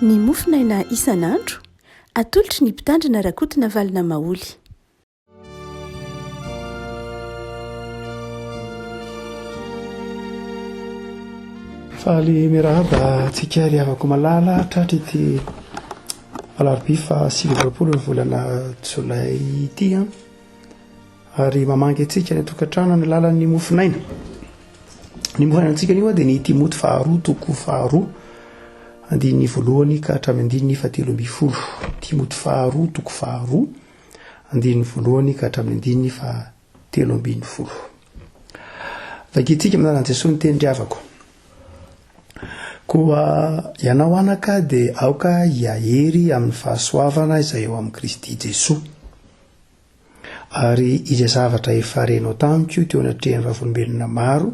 Ny mofonaina isan'andro, atolotry ny Mpitandrina Rakotonavalona Maholy. Faly miarahaba antsika ry havako malala tratry ity alarobia faha 29 ny volana jolay ity an. Ary mamangy antsika any an-tokantrano amin'ny alalan'ny mofonaina. Ny mofonaina antsika anio dia ny Timoty faharoa toko faharoa andininy voalohany ka hatramin'ny andininy fahatelo ambin'ny folo. Timoty faharoa toko faharoa andininy voalohany ka hatramin'ny andininy fahatelo ambin'ny folo. Vakintsika amin'ny anaran'i Jesoa ny teny ry havako. Koa ianao anaka dia aoka hiahery amin'ny fahasoavana izay ao amin'i Kristy Jesoa. Ary izay zavatra efa renao tamiko teo anatrehan'ny vavolombelona maro,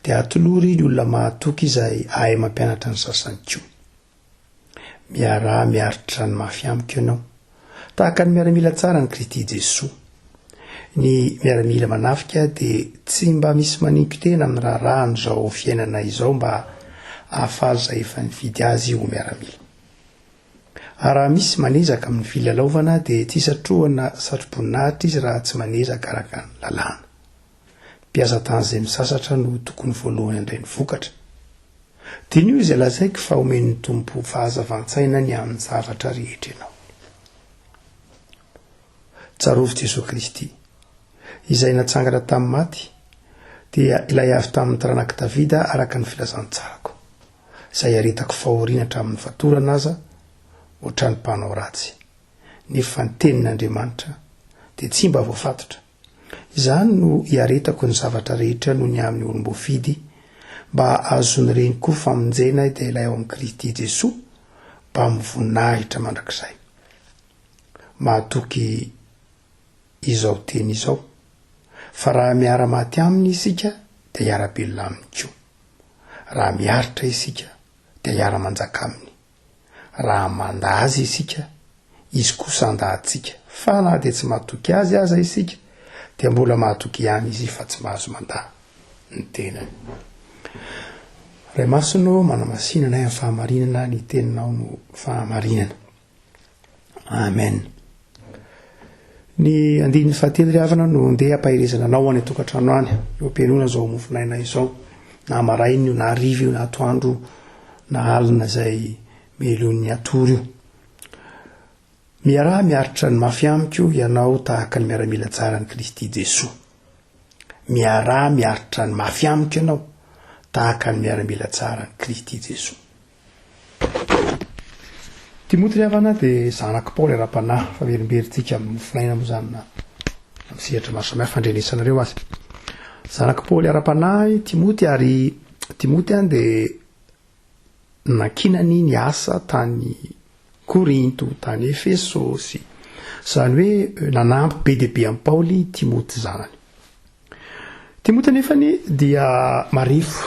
dia atolory ny olona mahatoky izay ahay mampianatra ny sasany koa. Miaraha miaritra ny mafy amiko ianao, tahaka ny miaramila tsara an'i Kristy Jesoa. Ny miaramila manafika dia tsy mba misy maninko-tena amin'ny raharahan'izao fiainana izao mba hahafaly izay efa nifidy azy ho miaramila. Ary raha misy manezaka amin'ny filalaovana dia tsy satrohana satroboninahitra izy raha tsy manezaka araka ny lalàna. Mpiasa tany izay misasatra no tokony voalohany handray ny vokatra. Diniho izay lazaiko fa omen'ny Tompo fahazavan-tsaina ny amin'ny zavatra rehetra ianao. Tsarovy Jesoa Kristy, izay natsangana tamin'ny maty, dia ilay avy tamin'ny taranak'i Davida araka ny filazantsarako. izay iaretako fahoriana hatramin'ny fatorana aza, ohatran'ny mpanao ratsy. Nefa ny tenin'Andriamanitra dia tsy mba voafatotra. Izany no iaretako ny zavatra rehetra noho ny amin'ny olom-boafidy, mba hahazoan'ireny koa famonjena dia ilay ao amin'i Kristy Jesoa, mbamin'ny voninahitra mandrakizay. Mahatoky izao teny izao, fa raha miara-maty aminy isika dia hiara-belona aminy koa. Raha miaritra isika dia hiara-manjaka aminy. Raha mandà azy isika, izy kosa handà antsika. Fa na dia tsy matoky azy aza isika, dia mbola mahatoky ihany izy fa tsy mahazo mandà ny tenany. Ray Masina ô, manamasina anay amin'ny fahamarinana, ny teninao no fahamarinana. Amen. Ny andininy fahatelo ry havana no ndeha ampaherezana anao any an-tokantrano any, eo am-pihainoana izao mofonaina izao, na maraina io, na hariva io, na atoandro, na alina izay melohin'ny hatory io. Miaraha miaritra ny mafy amiko ianao tahaka ny miaramila tsara an'i Kristy Jesoa. Miaraha miaritra ny mafy amiko ianao tahaka ny miaramila tsara an'i Kristy Jesoa. Timoty ry havana dia zanak'i Paoly ara-panahy, fa verimberintsika amin'ny mofonaina moa izany na amin'ny sehatra maro samihafa andrenesanareo azy. Zanak'i Paoly ara-panahy Timoty ary Timoty an dia nankinany ny asa tany Korinto, tany Efesosy. Izany hoe nanampy be dia be an'i Paoly Timoty zanany. Timoty anefany dia marefo,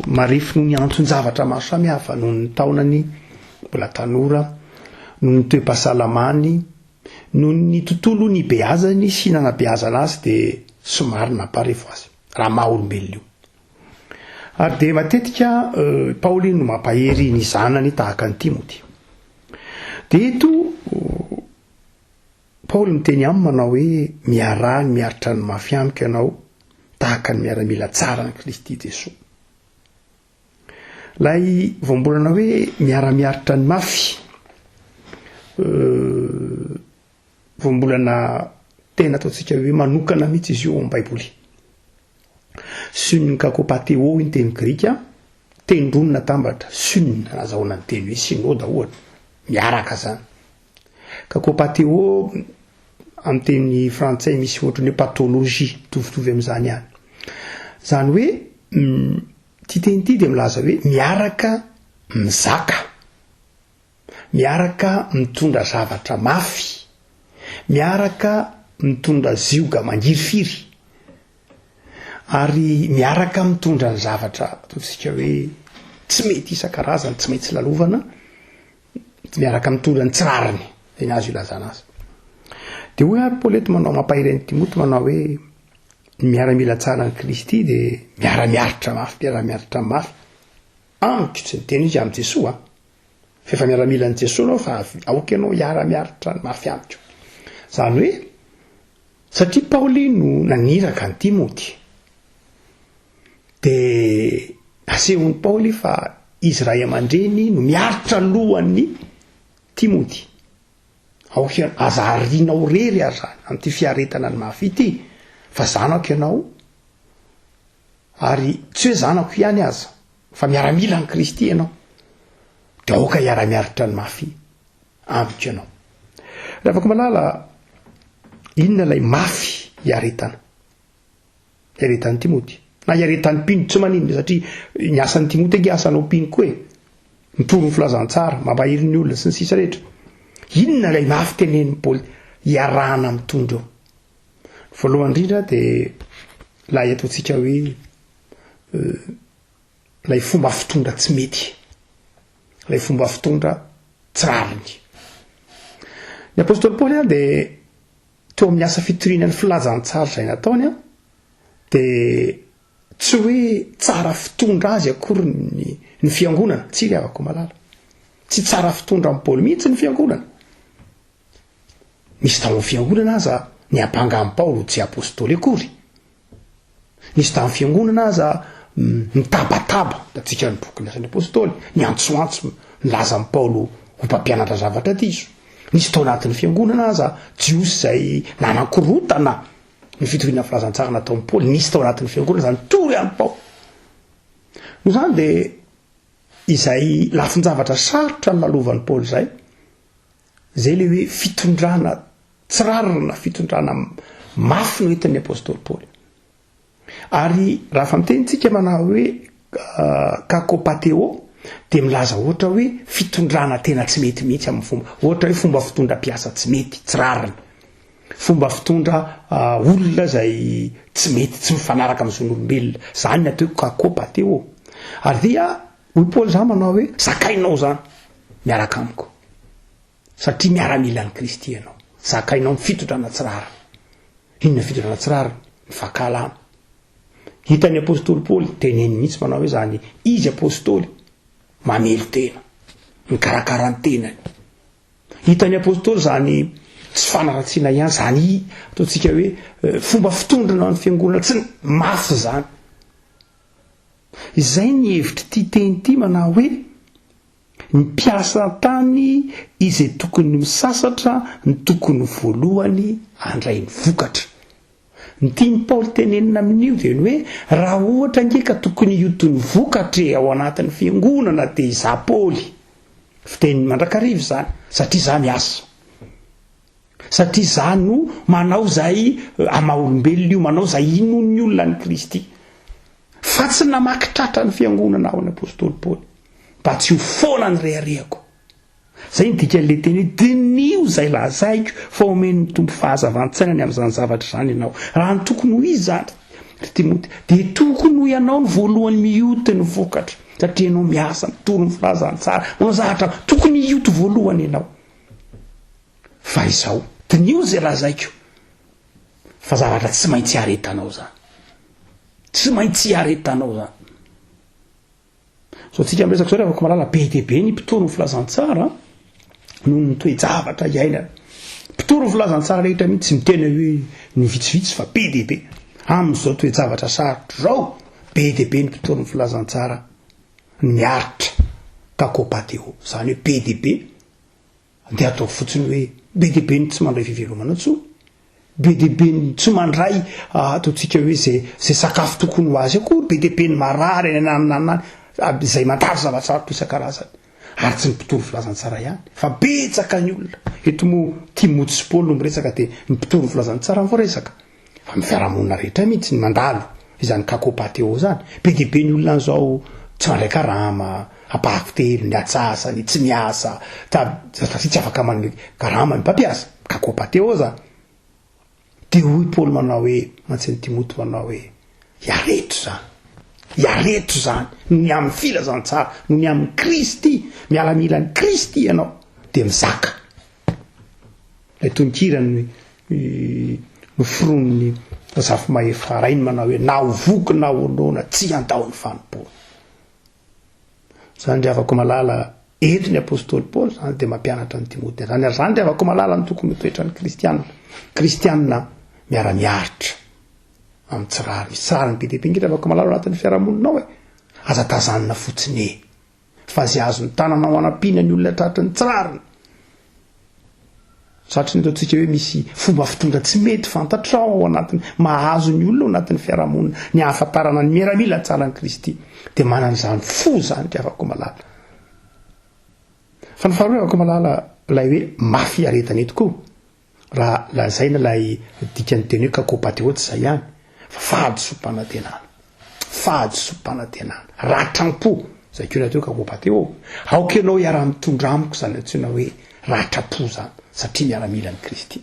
marefo noho ny anton-javatra maro samihafa, noho ny taonany mbola tanora, noho ny toe-pahasalamany, noho ny tontolo nibeazany sy nanabeazana azy dia somary namparefo azy, raha maha olombelona io. Ary dia matetika Paoly no mampahery ny zanany tahaka an'i Timoty. Dia eto Paoly miteny aminy manao hoe, Miaraha ny miaritra ny mafy amiko ianao, tahaka ny miaramila tsara an'i Kristy Jesoa. Ilay voambolana hoe miara-miaritra ny mafy, voambolana tena ataontsika hoe manokana mihitsy izy io ao amin'ny Baiboly. Sun kakopateo hoy ny teny grika, teny roa no natambatra, sun nazahoana ny teny hoe synoda ohatra, miaraka zany. Kakopateo amin'ny teny frantsay misy ohatran'ny hoe pathologie, mitovitovy amin'izany ihany. Izany hoe ity teny ity dia milaza hoe miaraka mizaka, miaraka mitondra zavatra mafy, miaraka mitondra zioga mangirifiry, ary miaraka mitondra ny zavatra ataontsika hoe tsy mety isan-karazany, tsy maintsy lalovana, miaraka mitondra ny tsy rariny, zay ny azo ilazana azy. De hoy ary Paoly eto manao mampahery an'i Timoty manao hoe ny miaramila tsara an'i Kristy de miara-miaritra mafy, miara-miaritra mafy amiko, tsy niteny izy amin'i Jesoa. Fa efa miaramilan'i Jesoa ianao fa aoka ianao hiara-miaritra ny mafy amiko. Izany hoe, satria Paoly no naniraka an'i Timoty, dia asehon'i Paoly fa izy ray aman-dreny no miaritra alohan'i Timoty. Aoka ianao, aza arianao irery ary izany amin'ity fiaretana ny mafy ity, fa zanako ianao, ary tsy hoe zanako ihany aza, fa miaramila an'i Kristy ianao, dia aoka hiara-miaritra ny mafy amiko ianao. Ry havako malala, inona ilay mafy iaretana? Iaretan'i Timoty. Na iaretan'ny mpino, tsy maninona, satria ny asan'i Timoty ange asanao mpino koa e. Mitory ny filazantsara, mampahery ny olona, sy ny sisa rehetra. Inona ilay mafy tenenin'i Paoly iarahana mitondra eo? Voalohany indrindra dia ilay ataontsika hoe ilay fomba fitondra tsy mety, ilay fomba fitondra tsy rariny. Ny apostoly Paoly dia teo amin'ny asa fitoriana ny filazantsara izay nataony dia tsy hoe tsara fitondra azy akory ny ny fiangonana, tsia ry havako malala. Tsy tsara fitondra amin'i Paoly mihitsy ny fiangonana. Nisy tao amin'ny fiangonana aza niampanga an'i Paoly ho tsy apostoly akory. Nisy tamin'ny fiangonana aza nitabataba, hitantsika ny bokin'ny Asan'ny Apostoly, niantsoantso nilaza an'i Paoly ho mpampianatra zavatra diso. Nisy tao anatin'ny fiangonana aza Jiosy izay nanakorotana ny fitoriana filazantsara nataon'i Paoly. Nisy tao anatin'ny fiangonana izany nitory an'i Paoly. Noho izany dia izay lafin-javatra sarotra nolalovan'i Paoly izay, izay ilay hoe fitondrana Tsy rariny na fitondrana mafy no entin'ny apostoly Paoly. Ary raha fa miteny tsika manao hoe kakopateo dia milaza ohatra hoe fitondrana tena tsy mety mihitsy amin'ny fomba, ohatra hoe fomba fitondra mpiasa tsy mety, tsy rariny. Fomba fitondra olona izay tsy mety, tsy mifanaraka amin'ny zon'olombelona. Izany ny atao hoe kakopateo. Ary dia hoy Paoly izany manao hoe zakainao izany miaraka amiko. Satria miaramilan'i Kristy ianao. Zakainao ny fitondrana tsy rariny. Inona ny fitondrana tsy rariny? Ny fankahalana. Hitan'ny apostoly Paoly, teneniny mihitsy manao hoe izany izy apostoly mamelo-tena, mikarakara ny tenany. Hitan'ny apostoly izany tsy fanaratsiana ihany, izany ataontsika hoe eh, fomba fitondrana ny fiangonana tsy mafy izany. Izay ny hevitr'ity teny ity manao hoe Ny mpiasa tany izay tokony misasatra no tokony voalohany handray ny vokatra. Ny tian'i Paoly tenenina amin'io dia ny hoe raha ohatra ange ka tokony hioty ny vokatra e ao anatin'ny fiangonana dia izaho Paoly. Fiteniny mandrakariva izany satria izaho miasa. Satria izaho no manao izay amaha olombelona io, manao izay inoan'ny olona an'i Kristy. Fa tsy namaky tratra ny fiangonana aho ny apostoly Paoly, mba tsy ho foana ny reharehako. Izay ny dikan'ilay teny hoe diniho izay lazaiko fa omen'ny Tompo fahazavan-tsaina ny amin'izany zavatra izany ianao. Raha ny tokony ho izy izany, ry Timoty, dia tokony ho ianao no voalohany mioty ny vokatra, satria ianao miasa, mitory ny filazantsara, manao zavatra, tokony hioty voalohany ianao. Fa izao, diniho izay lazaiko, fa zavatra tsy maintsy iaretanao izany. Tsy maintsy iaretanao izany. Zao tsika miresaka zao ry havako malala, be dia be ny mpitory ny filazantsara noho ny toe-javatra iainana. Mpitory ny filazantsara rehetra mihitsy tsy miteny hoe ny vitsivitsy fa be dia be. Amin'izao toe-javatra sarotra izao, be dia be ny mpitory ny filazantsara miaritra kakopateo. Izany hoe be dia be Dia ataovy fotsiny hoe be dia be ny tsy mandray fivelomana intsony, be dia be ny tsy mandray ataontsika hoe izay izay sakafo tokony ho azy akory, be dia be ny marary any ananona any, izay mandalo zava-tsarotra isan-karazany. Ary tsy ny mpitory filazantsara ihany, fa betsaka ny olona. Eto moa Timoty sy Paoly no miresaka dia ny mpitory ny filazantsara no voaresaka. Fa amin'ny fiarahamonina rehetra mihitsy ny mandalo izany kakopateo izany. Be dia be ny olona an'izao tsy mandray karama, ampahafitelo, ny atsasany, tsy miasa, satria tsy afaka manome karama ny mpampiasa. Kakopateo izany. Dia hoy Paoly manao hoe, mantsy an'i Timoty manao hoe, iareto izany. Iareto izany, noho ny amin'ny filazantsara, noho ny amin'i Kristy, miaramila an'i Kristy ianao, dia mizaka. Ilay tononkira noforonin'i Razafimahefa Rainy manao hoe na ho voky na ho noana tsy handao ny fanompoana. Izany ry havako malala, Eto ny apostoly Paoly izany dia mampianatra an'i Timoty an'izany, ary izany ry havako malala no tokony ho toetran'ny kristiana. Kristiana miara-miaritra amin'ny tsy rariny. Misy tsy rariny be dia be ange ry havako malala ao anatin'ny fiarahamonina ao e. Aza tazanina fotsiny e. Fa izay azon'ny tananao anampiana ny olona tratry ny tsy rariny. Satry ny ataontsika hoe misy fomba fitondra tsy mety fantatrao ao anatin'ny mahazo ny olona ao anatin'ny fiarahamonina, ny ahafantarana ny miaramila tsaran'i Kristy dia manana izany fo izany ry havako malala. Fa ny faharoa ry havako malala, ilay hoe mafy iaretana eto koa, raha lazaina ilay dikan'ny teny hoe kakopateo tsy izay ihany, fa fahadisoam-panantenana. Fahadisoam-panantenana. Ratram-po, izay koa ny atao hoe kakopateo. Aoka ianao hiara-mitondra amiko izany antsoina hoe ratram-po izany, satria miaramila an'i Kristy.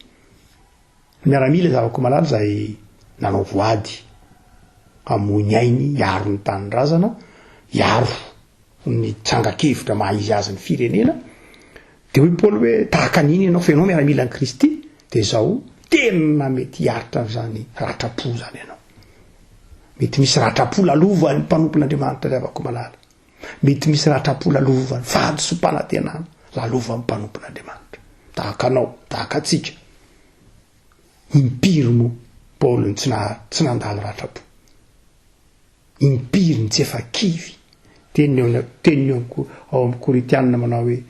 Ny miaramila zavako malala izay nanao voady hamoy ny ainy hiaro ny tanindrazana, hiaro ny tsangan-kevitra maha izy azy ny firenena, dia hoy Paoly hoe tahaka an'iny ianao fa ianao miaramila an'i Kristy, dia izao tena mety hiaritra an'izany ratram-po izany ianao. Mety misy ratram-po lalovan'ny mpanompon'Andriamanitra ry havako malala. Mety misy ratram-po lalovan'ny fahadisoam-panantenana lalovan'ny mpanompon'Andriamanitra. Tahaka anao, tahaka antsika. Impiry moa Paoly no tsy tsy nandalo ratram-po. Impiry no tsy efa kivy. Teniny ao teniny ao ao amin'ny Korintianina manao hoe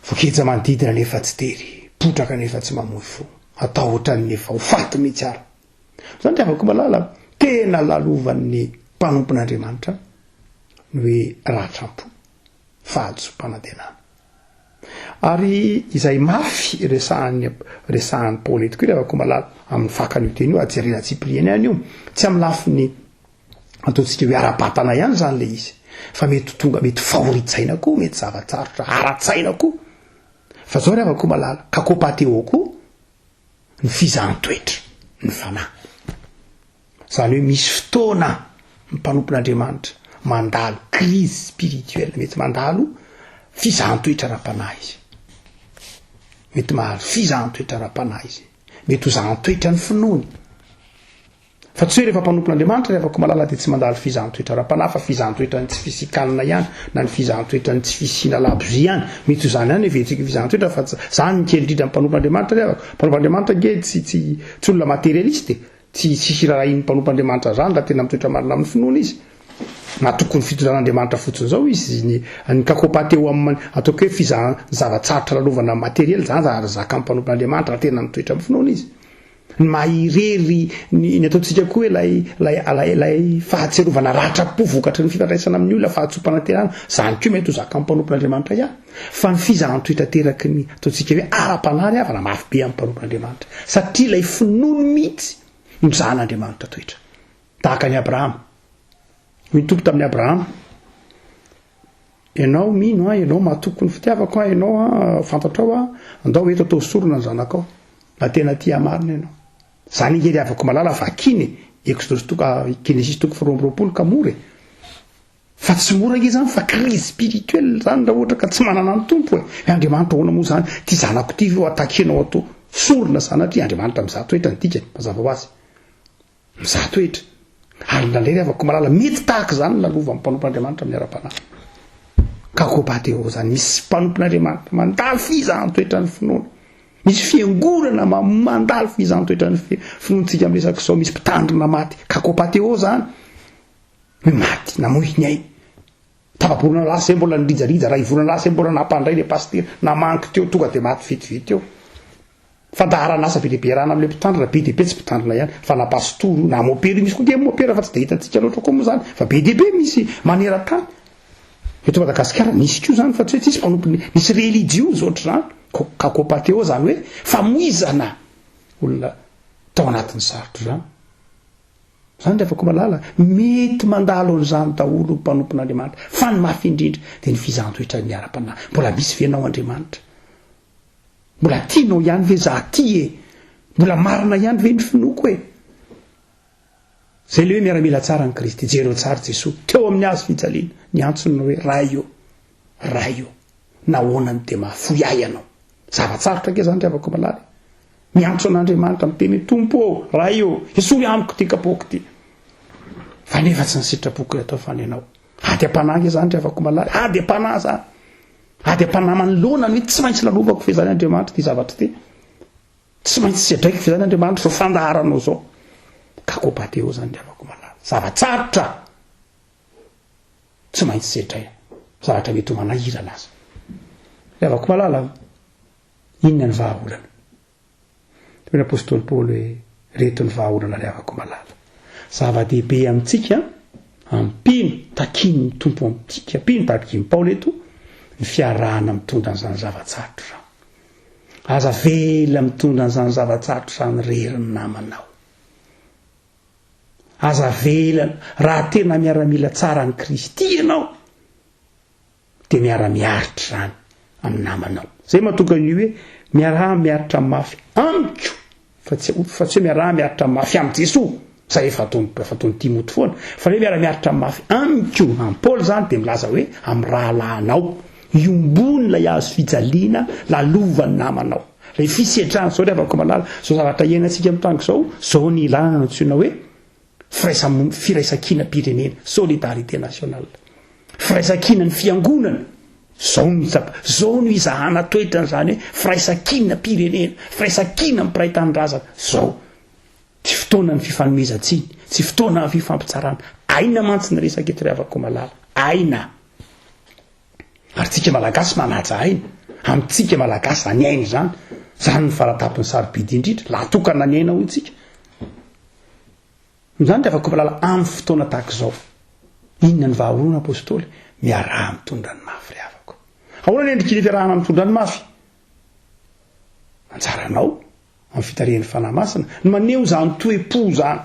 voageja manodidina nefa tsy tery, potraka nefa tsy mamoy fo, atahotra ny nefa ho faty mihitsy ara. Zany ry havako malala, tena lalovan'ny mpanompon'Andriamanitra ny hoe ratram-po, fahadisoam-panantenana. Ary izay mafy resahan'ny resahan'i Paoly eto koa ry havako malala, amin'ny fakan'io teny io, ary jerena antsipiriany ihany io, tsy amin'ny lafiny ataontsika hoe ara-batana ihany izany ilay izy, fa mety ho tonga, mety fahorian-tsaina koa, mety zava-tsarotra ara-tsaina koa. Fa zao ry havako malala, kakopateo koa, ny fizahan-toetra ny fanahy. Izany hoe misy fotoana ny mpanompon'Andriamanitra mandalo crise spirituelle, mety mandalo fizahan-toetra ara-panahy izy. Mety mahazo fizahan-toetra ara-panahy izy. Mety ho zahan-toetra ny finoany. Fa tsy hoe rehefa mpanompon'Andriamanitra ry havako malala dia tsy mandalo fizahan-toetra ara-panahy fa fizahan-toetra ny tsy fisian-kanina ihany na ny fizahan-toetra ny tsy fisiana labozia ihany. Mety ho izany ihany heveritsika ho fizahan-toetra fa tsy izany ny kely indrindra amin'ny mpanompon'Andriamanitra ry havako. Mpanompon'Andriamanitra ange tsy tsy tsy olona materialiste e. Tsy tsy hirarahin'ny mpanompon'Andriamanitra izany raha tena mitoetra marina amin'ny finoana izy. Matoky ny fitondran'Andriamanitra fotsiny izao izy, ny ny kakopateo amin'ny ataoko hoe fizahan zava-tsarotra lalovana materiel izany ary zakan'ny mpanompon'Andriamanitra raha tena mitoetra amin'ny finoana izy. Ny maha irery ny ny ataontsika koa hoe ilay ilay ilay ilay fahatsiarovana ratram-po vokatry ny fifandraisana amin'ny olona, fahatsoam-panantenana, izany koa mety ho zakan'ny mpanompon'Andriamanitra ihany. Fa ny fizahan-toetra ateraky ny ataontsika hoe ara-panahy ry havana, mafy be amin'ny mpanompon'Andriamanitra. Satria ilay finoany mihitsy no zahan'Andriamanitra toetra. Tahaka an'i Abrahama. Hoy ny Tompo tamin'i Abrahama, Ianao mino ahy, ianao mahatoky ny fitiavako ahy, ianao ah, fantatrao aho, andao eto atao sorona ny zanakao. Raha tena tia ahy marina ianao. Zany ange ry havako malala vakina e, Eksodosy toko, ah, Genesisy toko faharoa amby roapolo ka mora e. Fa tsy mora ange zany fa crise spirituelle zany raha ohatra ka tsy manana ny Tompo e. Hoe Andriamanitra ahoana moa zany, ity zanako ity ve ho attaquer-nao atao sorona sanatria, Andriamanitra mizaha toetra ny dikany, mazava ho azy. Mizaha toetra. Ary indraindray ry havako malala, mety tahaka izany ny lalovan'ny mpanompon'Andriamanitra amin'ny ara-panahy. Kakopateo izany, misy mpanompon'Andriamanitra mandalo fizahan-toetran'ny finoana. Misy fiangonana mandalo fizahan-toetran'ny finoantsika amin'ny resaka izao, misy mpitandrina maty. Kakopateo izany, hoe maty, namoy ny ainy. Tapa-bolana lasa izay mbola nirijarija, iray volana lasa izay mbola nampandray ilay pasitera, namangy teo, tonga dia maty vetivety eo. Fandaharan'asa be dia be iarahana amin'ilay mpitandrina, be dia be tsy mpitandrina ihany fa na pastora io na mopera io, misy koa ange mopera fa tsy dia hitantsika loatra koa moa izany fa be dia be misy maneran-tany. Eto Madagasikara misy koa izany fa tsy hoe tsisy mpanompon'ny, misy relijiozy ohatr'izany, kakopateo izany hoe famoizana olona tao anatin'ny sarotra izany. Izany ry havako malala, mety mandalo an'izany daholo ny mpanompon'Andriamanitra fa ny mafy indrindra dia ny fizahan-toetran'ny ara-panahy. Mbola misy ve anao Andriamanitra? Mbola tianao ihany ve za ty e? Mbola marina ihany ve ny finoako e? Zay le hoe miaramila tsara an'i Kristy, jereo tsara Jesoa teo amin'ny hazo fijaliana, niantso ny hoe Ray ô, Ray ô, nahoana no dia mahafoy ahy ianao? Zava-tsarotra ange zany ry havako malala e! Miantso an'Andriamanitra miteny hoe Tompo ô, Ray ô, esory amiko ity kapoaka ity. Fa nefa tsy ny sitrapoko ilay atao fa ny anao. Ady am-panahy ange zany ry havako malala, ady am-panahy zany. Ady am-panahy manoloana ny hoe tsy maintsy lalovako ve izany Andriamanitra ity zavatra ity? Tsy maintsy sedraiko ve izany Andriamanitra izao fandaharanao izao? Kakopateo izany ry havako malala. Zava-tsarotra! Tsy maintsy sedraina. Zavatra mety ho manahirana aza. Ry havako malala, inona ny vahaolana? Hoy ny apostoly Paoly hoe, Reto ny vahaolana ry havako malala. Zava-dehibe amintsika, amin'ny mpino, takian'ny Tompo amintsika mpino, takian'i Paoly eto, ny fiarahana mitondra an'izany zava-tsarotra izany. Aza avela mitondra an'izany zava-tsarotra izany irery ny namanao. Aza avela, raha tena miaramila tsara an'i Kristy ianao, dia miara-miaritra izany amin'ny namanao. Izay mahatonga an'io hoe miaraha miaritra mafy amiko fa tsy fa tsy hoe miaraha miaritra mafy amin'i Jesoa, izay efa ataony efa ataon'i Timoty foana, fa hoe miara-miaritra mafy amiko, amin'i Paoly izany dia milaza hoe amin'ny rahalahinao, iombony ilay hazo fijaliana lalovan'ny namanao. Ilay fisedrana, izao ry havako malala, izao zavatra iainantsika mitranga izao, izao ny ilana antsoina hoe Firaisam firaisankinam-pirenena, solidarité nationale. Firaisankinan'ny fiangonana, zao no tsapa, zao no izahana toetra an'izany hoe firaisankinam-pirenena, firaisankinan'ny mpiray tanindrazana, zao. Tsy fotoanan'ny fifanomezan-tsiny, tsy fotoanan'ny fifampitsarana. Aina mantsy ny resaka eto ry havako malala, aina. Ary tsika malagasy manaja aina. Amintsika malagasy zany aina izany, zany ny faratampony sarobidy indrindra, lahy tokana ny aina hoy tsika. Izany dia afaka mahalala amin'ny fotoana tahaka izao. Inona ny vahaolana Apostoly? Miaraha mitondra ny mafy ry havako. Ahoana ny endriky ny fiarahana mitondra ny mafy? Anjaranao amin'ny fitarihan'ny Fanahy Masina ny maneho izany toe-po izany.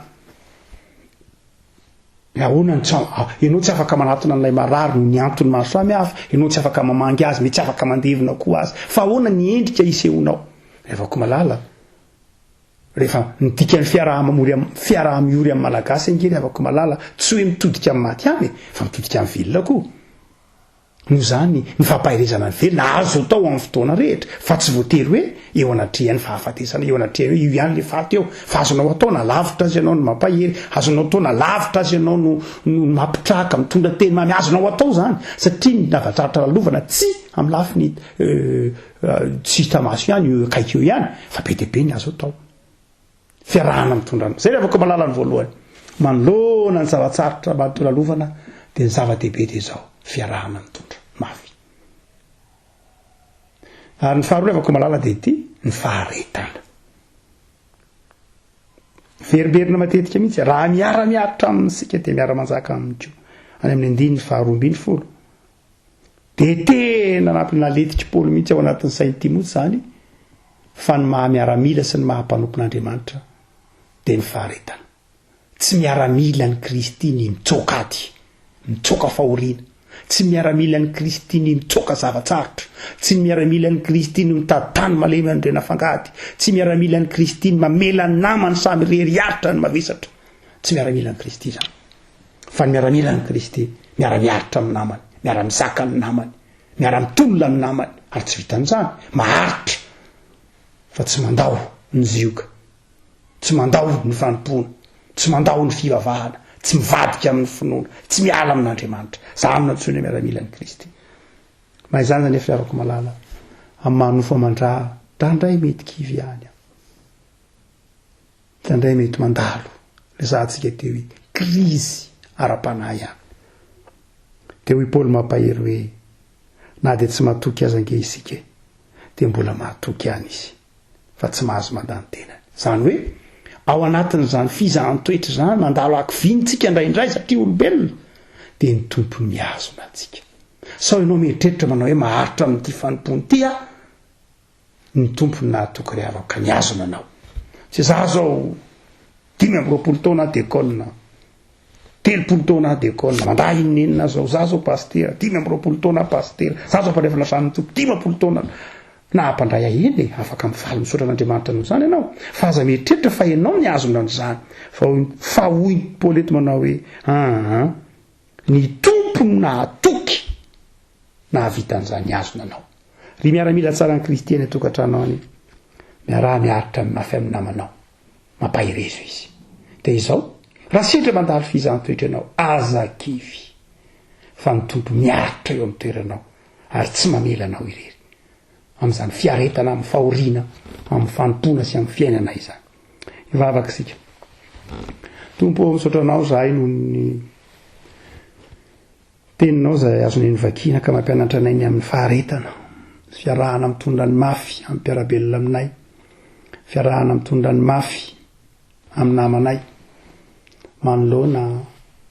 Ahoana ny tsy ianao tsy afaka manatona an'ilay marary noho ny antony maro samy hafa, ianao tsy afaka mamangy azy, mety tsy afaka mandevina koa azy. Fa ahoana ny endrika isehonao? Ry havako malala, Rehefa ny dikan'ny fiaraha-mamory am, fiaraha-miory amin'ny Malagasy ange ry havako malala, tsy hoe mitodika amin'ny maty ihany e, fa mitodika amin'ny velona koa. Noho izany, ny fampaherezana ny velona azo atao amin'ny fotoana rehetra, fa tsy voatery hoe eo anatrehan'ny fahafatesana, eo anatrehan'ny hoe io ihany le faty eo, fa azonao atao na lavitra aza ianao no mampahery, azonao atao na lavitra aza ianao no, no mampitraka, mitondra teny mamy, azonao atao izany, satria ny zava-tsarotra lalovana tsy amin'ny lafiny Tsy hita maso ihany io akaiky io ihany fa be dia be ny azo atao. Fiarahana mitondra anao. Zay ry malala ny voalohany. Manoloana ny zava-tsarotra matoa dia ny zava-dehibe dia izao, fiarahana mitondra mafy. Ary ny faharoa ry malala dia ity, ny faharetana. Miverimberina matetika mihitsy, raha miara-miaritra aminy isika dia miara-manjaka aminy koa. Any amin'ny andininy faharoa 12. Dia tena nampinaletik'i Paoly mihitsy ao anatin'ny sain'i Timoty izany fa ny maha miaramila sy ny maha mpanompon'Andriamanitra dia ny faharetana. Tsy miaramila an'i Kristy ny mitsoaka ady, mitsoaka fahoriana. Tsy miaramila an'i Kristy ny mitsoaka zava-tsarotra. Tsy ny miaramila an'i Kristy ny mitady tany malemy handrena fangady. Tsy miaramila an'i Kristy ny mamela ny namany samy irery hiaritra ny mavesatra. Tsy miaramila an'i Kristy izany. Fa ny miaramilan'i Kristy miara-miaritra amin'ny namany, miara-mizaka amin'ny namany, miara-mitolona amin'ny namany, ary tsy vitan'izany, maharitra fa tsy mandao ny zioga, tsy mandao ny fanompoana, tsy mandao ny fivavahana, tsy mivadika amin'ny finoana, tsy miala amin'Andriamanitra. Izany no antsoina hoe miaramilan'i Kristy. Na izany aza anefa ry havako malala, amin'ny maha nofo aman-dra, indraindray mety kivy ihany aho. Indraindray mety mandalo, resahantsika teo hoe krizy ara-panahy ihany. Dia hoy Paoly mampahery hoe, na dia tsy matoky aza ange isika e, dia mbola mahatoky ihany izy, fa tsy mahazo mandà ny tenany. Izany hoe, ao anatin'izany fizahan-toetra izany, mandalo hakiviana isika indraindray satria olombelona, dia ny Tompo mihazona antsika. Sao ianao mieritreritra manao hoe maharitra amin'ity fanompoana ity aho, Ny Tompo no nahatoky ry havako ka nihazona anao. Tsy za zao 25 taona aho dekona, 30 taona aho dekona, mandà inona inona zao, za zao pasitera, 25 taona aho pasitera, za zao mpandray fanasan'ny Tompo, 50 taona na hampandray ahy eny e, afaka mifaly misaotra an'Andriamanitra noho izany ianao, fa aza mieritreritra fa ianao nihazona an'izany, fa hoy, fa hoy Paoly eto manao hoe, aa, ny Tompo no nahatoky nahavita an'izany nihazona anao. Ry miaramila tsaran'i Kristy any an-tokantrano any, miaraha miaritra ny mafy amin'ny namanao. Mampaherezo izy. Dia izao, raha sendra mandalo fizahan-toetra ianao, aza kivy, fa ny Tompo miaritra eo amin'ny toeranao. ary tsy mamela anao irery amin'izany fiaretana amin'ny fahoriana, amin'ny fanompoana sy amin'ny fiainana izany. Hivavaka isika. Tompo ô, misaotra Anao izahay noho ny Teninao izay azonay novakiana ka mampianatra anay ny amin'ny faharetana, fiarahana mitondra ny mafy amin'ny mpiara-belona aminay, fiarahana mitondra ny mafy amin'ny namanay, manoloana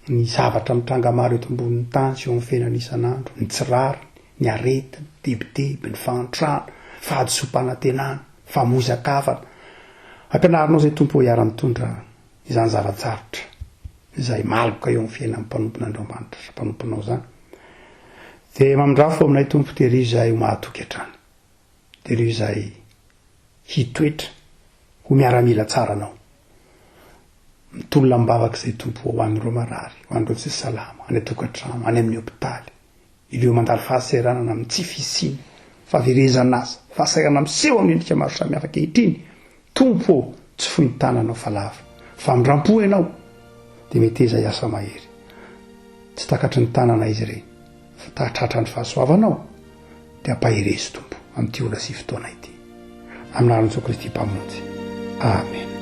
ny zavatra mitranga maro eto ambonin'ny tany sy eo amin'ny fiainana isan'andro, ny tsy rariny, ny aretina, ny tebiteby, ny fahantrana, fahadisoam-panantenana, famoizan-kavana. Ampianarinao izay Tompo ô hiara-mitondra izany zava-tsarotra izay maloka eo amin'ny fiainan'ny mpanompon'Andriamanitra sy mpanomponao izany. Dia mamindrafo aminay Tompo tery izahay ho mahatoky hatrany. Tery izahay hitoetra ho miaramila tsara Anao. Mitolona am-bavaka izay Tompo ho an'ireo marary, ho an'ireo tsy salama, any an-tokantrano, any amin'ny hopitaly, ireo mandalo fahasahiranana amin'ny tsy fisiana, fahaverezan'asa, fahasahiranana miseho amin'ny endrika maro samihafa ankehitriny. Tompo ô, tsy fohy ny tananao fa lava. Famindram-po Ianao, dia meteza hiasa mahery. Tsy takatry ny tanana izy ireny, fa tratran'ny fahasoavanao, dia ampaherezo Tompo amin'ity ora sy fotoana ity. Amin'ny anaran'i Jesoa Kristy Mpamonjy. Amen.